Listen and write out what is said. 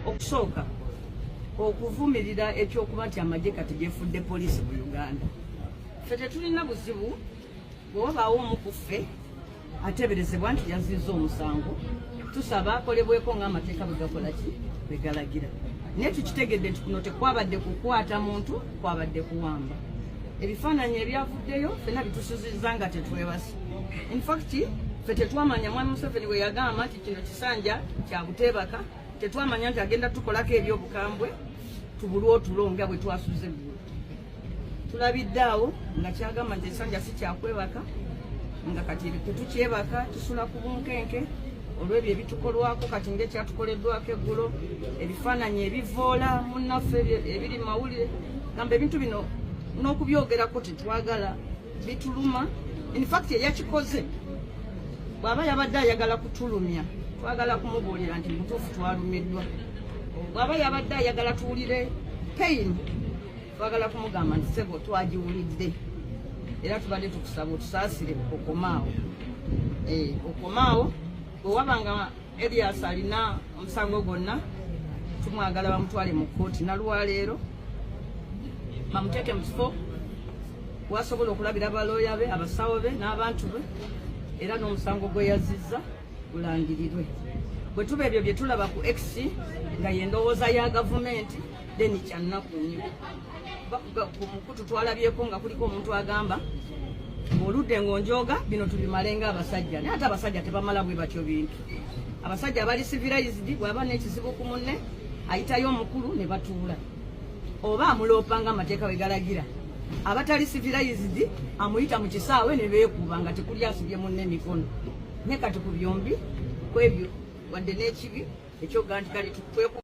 Okusooka, okuvumirira ekyokuba nti amagye kati gefudde poliisi mu Uganda. Ffe tetulina buzibu bwe wabaawo omu ku ffe ateeberezebwa nti yazizza omusango, tusaba akolebweko ng'amateeka bwe gakola ki, bwe galagira. Naye tukitegedde nti kuno tekwabadde kukwata muntu, kwabadde kuwamba. Ebifaananyi ebyavuddeyo ffenna bitusuzizza nga tetwebase. In fact, ffe tetwamanya Mwami Museveni bwe yagamba nti kino kisanja kya buteebaka, tetwamanya nti agenda tukolako ebyobukambwe tubulwe otulo nga bwe twasuze eggulo. Tulabidde awo nga kyagamba nti ekisanja si kyakwebaka, nga kati tetukyebaka, tusula ku bunkenke olw'ebyo ebitukolwako kati ngaekyatukoleddwako eggulo, ebifaananyi ebivoola munnaffe ebiri mawulire. Gamba ebintu bino n'okubyogerako tetwagala, bituluma. In fact, eyakikoze bw'aba yabadde ayagala kutulumya, twagala kumubuulira nti mutuufu, twalumiddwa. Bw'aba yabadde ayagala tuwulire pain, twagala kumugamba nti sebo, twagiwulidde, era tubadde tukusaba otusaasire, okomaawo. Okomaawo. Bwe waba nga Erias alina omusango gwonna, tumwagala bamutwale mu kkooti nalwaleero, bamuteeke mu kifo wasobola okulabira balooya be, abasawo be n'abantu be, era n'omusango gwe yazizza gulangirirwe. Bwe tuba ebyo bye tulaba ku X nga yendowooza ya gavumenti, then kyannaku nnyo. Ku mukutu twalabyeko nga kuliko omuntu agamba ng'oludde ng'onjooga, bino tubimale ng'abasajja. Naye ate abasajja tebamala bwe batyo bintu. Abasajja abali civilized, bw'aba n'ekizibu ku munne, ayitayo omukulu ne batuula, oba amuloopa ng'amateeka bwe galagira. Abatali civilized amuyita mu kisaawe ne beekuba nga tekuli asibye munne emikono. Ne kati ku byombi, ku ebyo wadde n'ekibi ekyoga nti kale tukweku.